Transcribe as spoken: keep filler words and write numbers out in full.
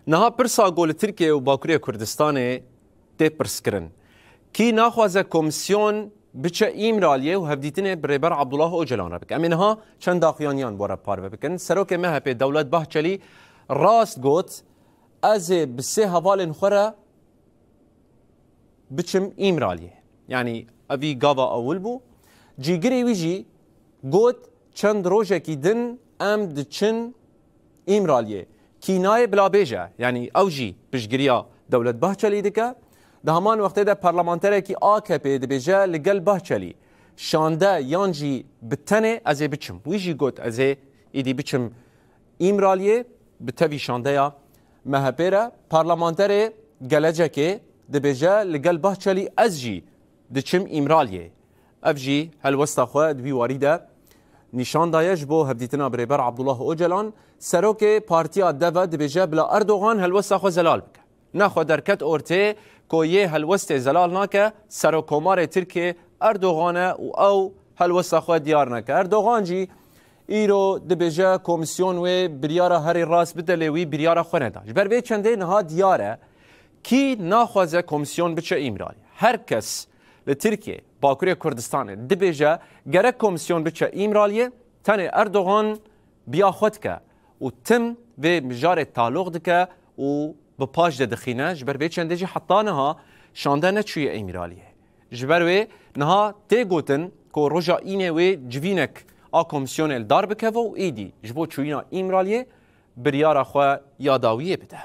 Niha pirsa ku li Tirkiye û Bakurê Kurdistanê tê pirskirin, kî naxwaze komîsyon biçe Îmraliyê û hevdîtinê bi Rêber Abdullah Ocalan re bike? Em ê niha çend daxuyaniyan bo re parve bikin. Serokê M H P Dewlet Bahçelî rast got, ez ê bi sê hevalên xwe re biçim Îmraliyê. Yanî evî gava ewil bû. Cîgirê wî jî got, çend rojekî din em diçin Îmraliyê. Kî nayê bila bêje, yanî ew jî piştgiriya Dewlet Bahçelî dike. Di heman wextê de parlamenterekî A K P'ê dibêje li gel Bahçelî şande yan jî bi tenê ez ê biçim. Wî jî got, ez ê îdî biçim Îmraliyê bi tevî şandeya M H P re. Parlamenterê Gelecekê dibêje, li gel Bahçelî ez jî diçim Îmraliyê. Ev jî helwesta xwe di vî warî de nîşan daye ji bo hevdîtina bi Rêber Abdullah Ocalan. Serokê Partiya DEVA dibêje, bila Erdogan helwesta xwe zelal bike. Nexwe derket ortê ku yê helwestê zelal nake, Serokkomarê Tirkiyê Erdogan e û ew helwesta xwe diyar neke. Erdogan jî îro dibêje, komîsyon wê biryara herî rast bide, lê wî biryara xwe neda. Ji ber vê çendê niha diyar e, kî naxwaze komîsyon biçe Îmraliyê. Her kes li Tirkiyê, Bakurê Kurdistanê dibêje, gerek komîsyon biçe Îmraliyê, tenê Erdogan biya xwe dike û tim vê mijarê taloq dike û bi paş de dixîne. Ji ber vê çendê jî heta niha şande neçûye Îmraliyê. Ji ber wê niha tê gotin ku roja înê wê civînek a komîsyonê li dar bikeve û êdî ji bo çûyîna Îmraliyê biryara xwe ya dawiyê bide.